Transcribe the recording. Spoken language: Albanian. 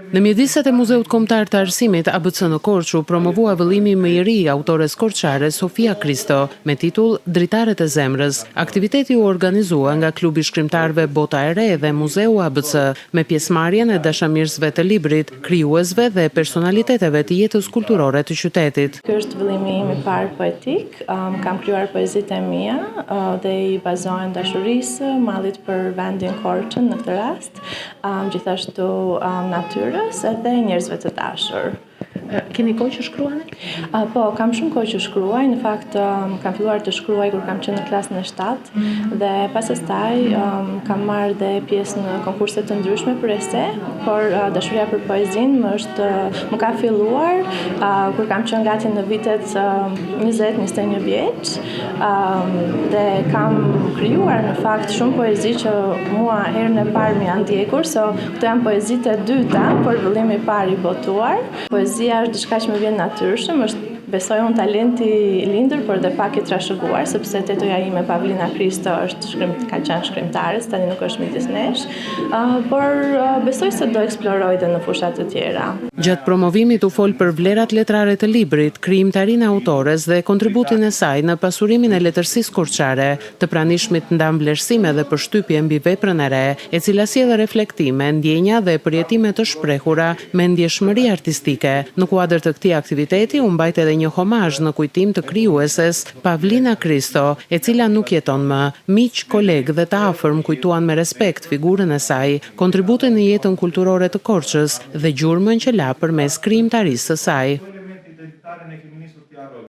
Në mjediset e Muzeut Kombëtar të Arsimit, ABC në Korçë u promovua vëllimi më i ri i autores korçare Sofia Kristo, me titull Dritaret e zemrës. Aktiviteti u organizua nga Klubi i Shkrimtarëve Bota e Re dhe Muzeu ABC, me pjesëmarrjen e dashamirësve të librit, krijuesve dhe personaliteteve të jetës kulturore të qytetit. Ky është vëllimi im i parë poetik. Kam krijuar poezitë e mia dhe i bazohen dashurisë, mallit për vendin Korçën në këtë rast. Gjithashtu natyrës edhe njerëzve të dashur. Keni kohë që shkruani? Po, kam shumë kohë që shkruaj. Në fakt, kam filluar të shkruaj kur kam qenë në klasën e 7 dhe pas asaj kam marrë dhe pjesë në konkurse të ndryshme për ese, por dashuria për poezinë më është më ka filluar kur kam qenë gati në vitet 20-21 vjeç. Dhe kam krijuar në fakt shumë poezi që mua herën e parë më janë djegur, so këto janë poezitë e dyta, por vëllimi i parë i botuar. Poezia është diçka që më vjen natyrshëm, është besoj unë talent i lindur, por dhe pak i trashëguar, sepse tetoja ime Pavlina Kristo është shkrim, ka qenë shkrimtare, tani nuk është midis nesh, uh, por uh, besoj se do eksploroj dhe në fusha të tjera. Gjatë promovimit u fol për vlerat letrare të librit, krijimtarinë e autores dhe kontributin e saj në pasurimin e letërsisë korçare. Të pranishmit ndanë vlerësime dhe përshtypje mbi veprën e re, e cila sjell reflektime, ndjenja dhe përjetime të shprehura me ndjeshmëri artistike. Në kuadër të këtij aktiviteti u mbajt edhe një homazh në kujtim të krijueses Pavlina Kristo, e cila nuk jeton më. Miq, kolegë dhe të afërm kujtuan me respekt figurën e saj, kontributin në jetën kulturore të Korçës dhe gjurmën që la përmes krijimtarisë së saj.